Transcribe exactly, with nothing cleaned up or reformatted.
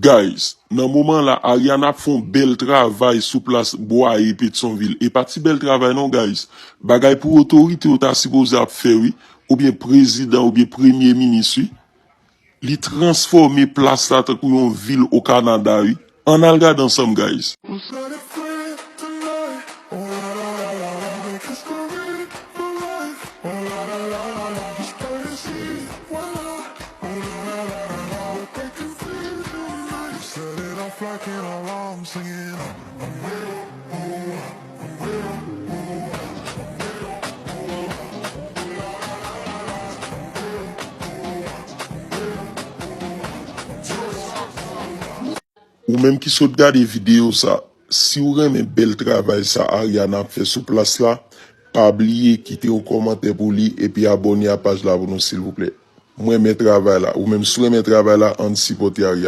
Guys, nan moman la, Ariana ap fè yon bèl travay sou plas Bwaye Petyonvil. E pa ti bèl travay non, guys. Bagay pou otorite yo ta sipoze ap fè, wi. Oubyen prezidan, oubyen premye minis, wi. Li transfòme plas la tankou yon vil o Kanada, wi. Ann al gade ansanm, guys. Ou menm ki sot gade videyo sa, si w renmen bèl travay sa Ariana ap fè sou plas la, pa bliye kite yon kòmantè pou li epi abòne a paj la pou nou silvouplè. Mwen renmen travay la. Ou menm si w renmen travay la, ann sipòte Ariana.